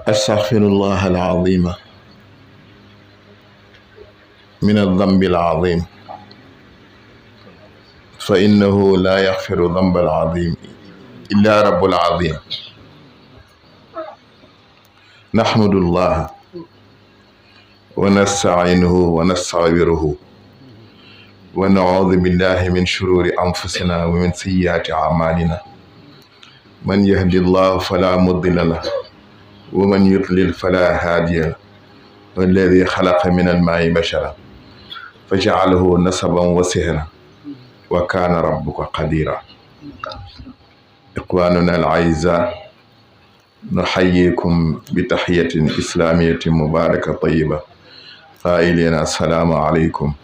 astaghfirullah al-azim min adh-dhanbi al-azim fa innahu la yaghfiru dhanba al-azim illa rabbul azim. nahmadullah wa nasta'inuhu wa nastaghfiruhu wa na'udhu billahi min shururi anfusina wa min sayyiati a'malina man yahdihillahu fala mudilla lahu wa man yudlil fala hadiya lahu walladhi khalaqa min al-ma'i basharan faja'alahu nasaban wa sihran wa kana rabbuka qadira. ikhwanuna al-a'izza nuhayyikum bi tahiyyatin islamiyyatin mubarakah tayyiba qa'ilina assalamu alaykum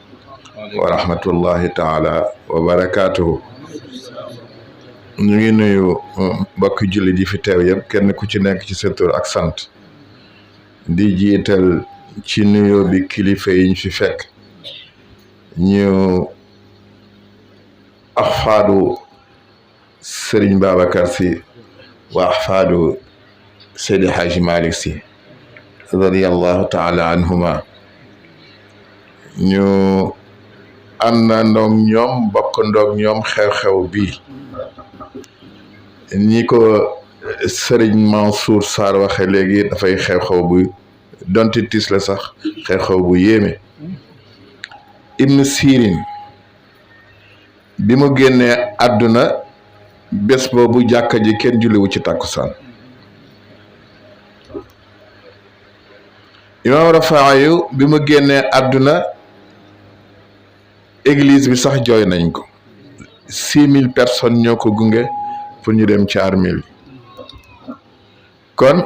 wa rahmatullahi ta'ala wa barakatuhu. ñu ngi nuyu mbokk jullit yi fi teew yëpp kenn ku ci nekk ci sa tur ak sant di jiital ci nuyoo bi kilifa yi ñu fi fekk ñu ahfaadu Serigne Babacar Sy wa ahfaadu Seydi Hadji Malick Sy radiyallahu ta'ala anhuma ñu àndandoog ñoom bokkandoog ñoom xew-xew bi ni ko Serigne Mansour Sarr waxe léegi dafay xew-xew bu donte tis la sax xew-xew bu yéeme. Ibn Sirin bi mu génnee àdduna bés boobu jàkka ji kenn julliwu ci tàkkusaan. Imam Rafaayu bi mu génnee àdduna église bi sax jooy nañ ko. 6000 personnes ñoo ko gunge pour ñu dem ci armée bi kon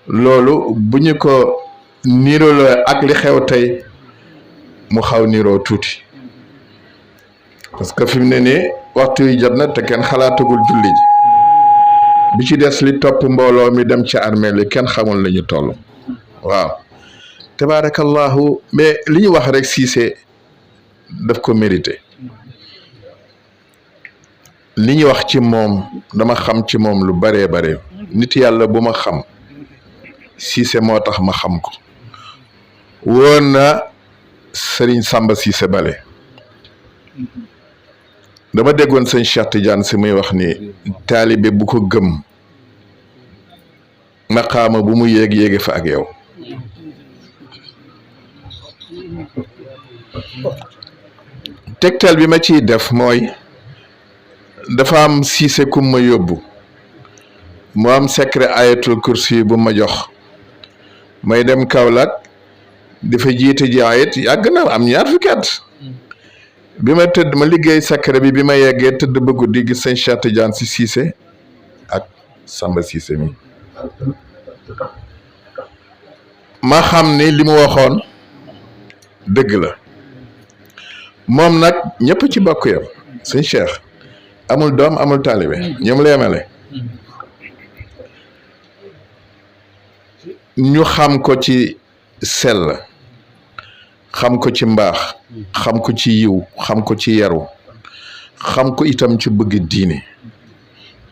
loolu bu ñu ko niiroo ak li xew tey mu xaw niiroo tuuti parce que fi mu ne nii waxtu yi jot na te kenn xalaatagul julli ji bi ci des li topp mbooloo mi dem ci armée li kenn xamul lañu toll. waaw tabaarakallahu mais li ñu wax rek Cissé daf ko mérité. li ñu wax ci moom dama xam ci moom lu baree bare nit yàlla bu ma xam Cissé moo tax ma xam ko. woon na Serigne Samba Cissé Bale dama déggoon sëñ Cheikh Tidiane si muy wax ni taalibe bu ko gëm maqaama bu mu yéege fa ak yow. tegtal bi ma ciy def mooy dafa am Cissé kum ma yóbbu mu am secret ayatul kursi bu ma jox may dem Kaolack di fa jiite ji ayit yàgg na am ñaar fukki at bi ma tëdd ma liggéey secret bi ma yeggee tëdd ba guddi gis sëñ Cheikh Tidiane si Cissé ak Samba Cissé mi ma xam ni li mu waxoon dëgg la moom nag ñëpp ci bokk yam sëñ Cheikh amul doom amul taalibe ñoom la yemale ñu xam ko ci sell xam ko ci mbaax xam ko ci yiw xam ko ci yaru xam ko itam ci bëgg diine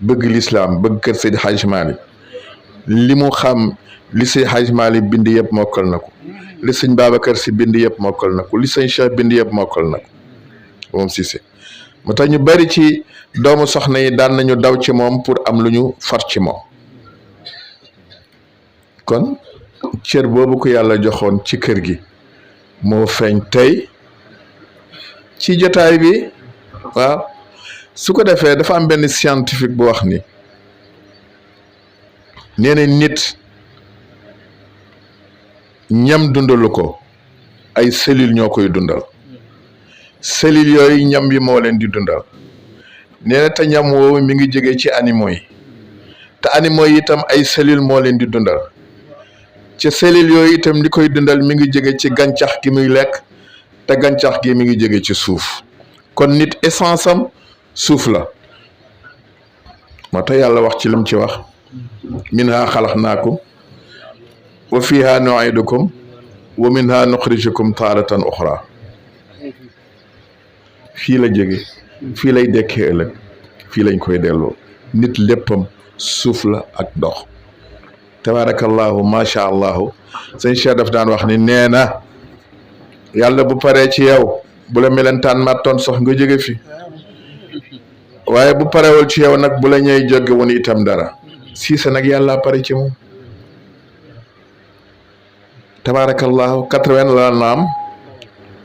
bëgg lislaam bëgg kër Seydi Hadji Malick li mu xam li Seydi Hadji Malick bind yëpp mokkal na ko li sëñ Babacar Sy bind yëpp mokkal na ko li sëñ Cheikh bind yëpp mokkal na ko moom Cissé moo tax ñu bari ci doomu soxna yi daan nañu daw ci moom pour am lu ñu far ci moom kon cër boobu ko yàlla joxoon ci kër gi moo feeñ tey ci jotaay bi. waaw su ko defee dafa am benn scientifique bu wax ni nee na nit ñam dundalu ko ay cellules ñoo koy dundal cellules yooyu ñam yi moo leen di dundal nee na te ñam woowu mi ngi jóge ci animaux yi te animaux yi itam ay cellules moo leen di dundal ci cellules yooyu itam li koy dundal mi ngi jóge ci gàncax gi muy lekk te gàncax gi mi ngi jóge ci suuf kon nit essence am suuf la moo tax yàlla wax ci lim ci wax minha xalaqnaakum wa fiha nu'idukum wa minha nuxrijukum taaratan uxra fii la jóge fii lay dekkee ëllëg fii lañ koy delloo nit léppam suuf la ak ndox tabarakallahu macha allahu sëñ Cheikh daf daan wax ni nee na yàlla bu paree ci yow bu la melentaan màttoon sox nga jóge fi waaye bu parewul ci yow nag bu la ñëy jóge woon itam dara Cissé nag yàlla pare ci moom tabarakallahu 80 la na am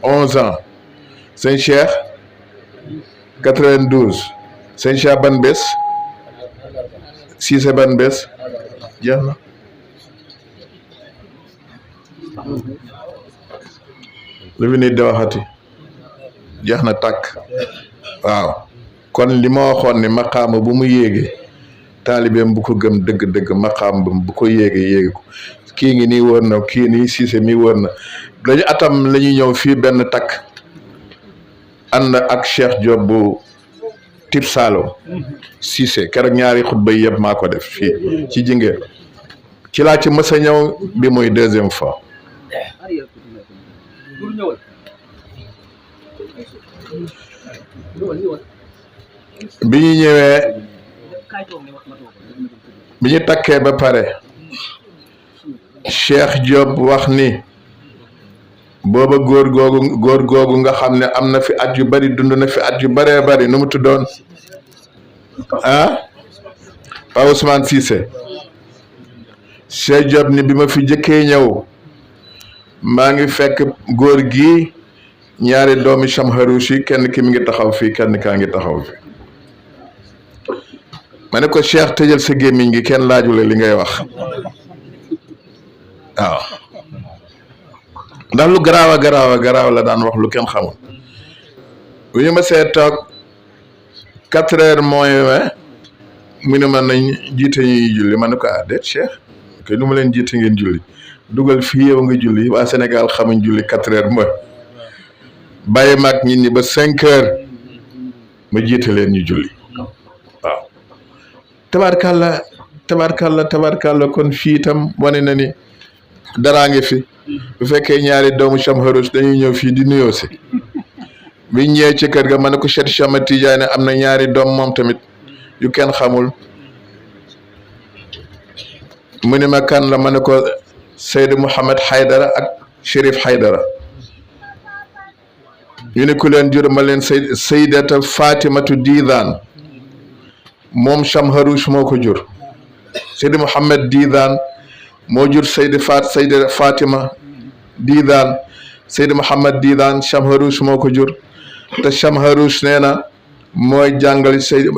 11 ans sëñ Cheikh 92 sëñ Cheikh ban bés Cissé ban bés jeex na lu fi nit di waxati jeex na tàkk waaw kon li ma waxoon ni maqaama bu mu yéegee taalibeem bu ko gëm dëgg-dëgg maqaam bu ko yéege ko kii ngi nii wër na kii nii Cissé mi wër na dañu atam la ñuy ñëw fii benn takk ànd ak Cheikh Diop bu Tip Saloum Cissé keroog ñaari xutba yëpp maa ko def fii ci Jinguère ci laa ci mës a ñëw bi mooy deuxième fois bi ñu ñëwee bi ñu takkee ba pare Cheikh Diop wax ni booba góor googu nga xam ne am na fi at yu bari dund na fi at yu baree bari nu mu tuddoon Pa Ousmane Cissé Cheikh Diop ni bi ma fi jëkkee ñëw maa ngi fekk góor gi ñaari doomi Chamharouche yi kenn ki mi ngi taxaw fii kenn kaa ngi taxaw fi ma ne ko Cheikh tëjal sa gémmiñ gi kenn laajule li ngay wax waaw ndax lu garaaw la daan wax lu kenn xamul bu ñu ma see toog 4 heures moins mu ne ma nañ jiite ñuy julli ma ne ko déet Cheikh kay du ma leen jiite ngeen julli dugal fii yow nga julli waa Sénégal xamuñ julli 4 heures mooy bàyyi mag nit ñi ba 5 heures ma jiite leen ñu julli waaw tabarkalla kon fii itam wane na ni daraa ngi fi bu fekkee ñaari doomu Chamharouche dañuy ñëw fii di nuyoo si biñ ñëwee ci kër ga ma ne ko Cheikh Ahmed Tidiane am na ñaari doom moom tamit yu kenn xamul mu ne ma kan la ma ne ko Seydou Mouhamed Haydara ak Chérif Haydara ñu ne ku leen jur ma leen Seydata Fatimatu Diidaan moom Chamharouche moo ko jur Seydou Mouhamed Diidaan moo jur Seydi Fatima Diidaan Seydi Mouhamed Diidaan Chamharouche moo ko jur te Chamharouche nee na mooy jàngal Seydi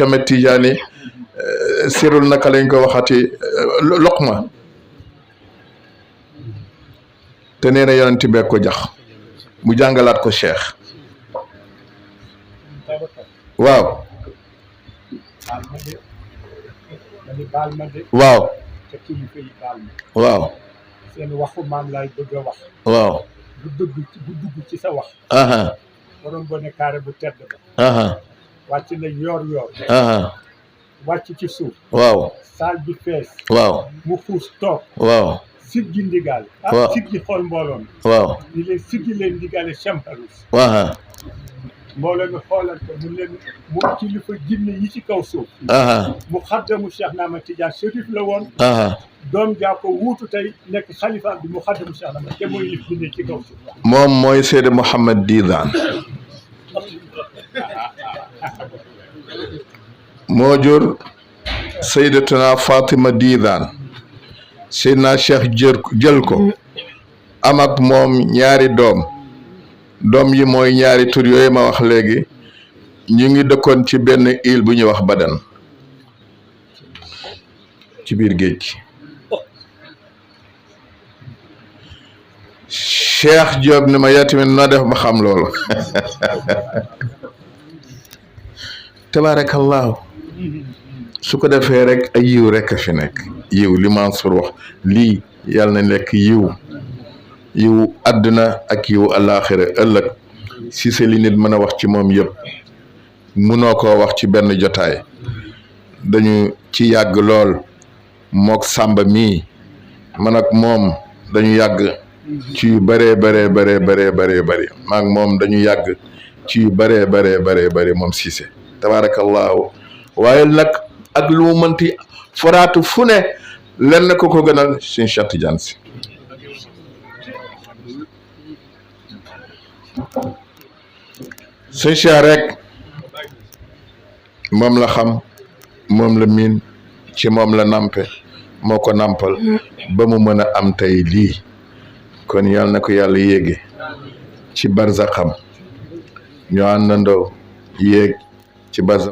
Ahmed Tidiane sirul naka lañ ko waxati Luqma te nee na yonent bi ko jax mu jàngalaat ko Cheikh waaw waaw seen waxu maam laay bëgg a wax waaw bu dugg ci sa wax borom bone carré bu tedd ba wàcc na yoor wàcc ci suuf waaw saal bi fees waaw mu xuus toog waaw siggi ndigaal siggi xool mbooloon waaw ni leen siggi leen ndigaale Chamharouche mbooloo mi xoolal ko mu leen mu kilifa jinne yi ci kaw suuf mu xaddamu Cheikh Ahmed Tidiane Chérif la woon doom jaa ko wuutu tey nekk xalifa bi mu xaddamu Cheikh Ahmed te mooy lif jinne ci kaw suuf moom mooy Seydi Mouhamed Diidaan moo jur Seydatuna Fatima Diidaan Seydina Cheikh jël ko am ak moom ñaari doom yi mooy ñaari tur yooyu ma wax léegi ñu ngi dëkkoon ci benn île bu ñuy wax Badan ci biir géej gi Cheikh Diop ni ma yatamit noo def ba xam loolu tabarakallahu su ko defee rek ay yiw rek a fi nekk yiw li Mansour wax lii yàlla na nekk yiw àdduna ak yiw alaaxira ëllëg Cissé li nit mën a wax ci moom yëpp munoo koo wax ci benn jotaay dañu ci yàgg lool mook Samba mii man ak moom dañu yàgg ci yu bëree bëri maak moom dañu yàgg ci yu bëree bëri moom Cissé tabaarakallaahu waaye nag ak lu mu mënti foraatu fu ne lenn ko ko gënal Sëñ Cheikh Tidiane Sy Sëñ Cheikh rek moom la xam moom la miin ci moom la nampe moo ko nampal ba mu mën a am tey lii kon yal na ko yàlla yéege ci barzaxam ñu àndandoo yéeg ci barzax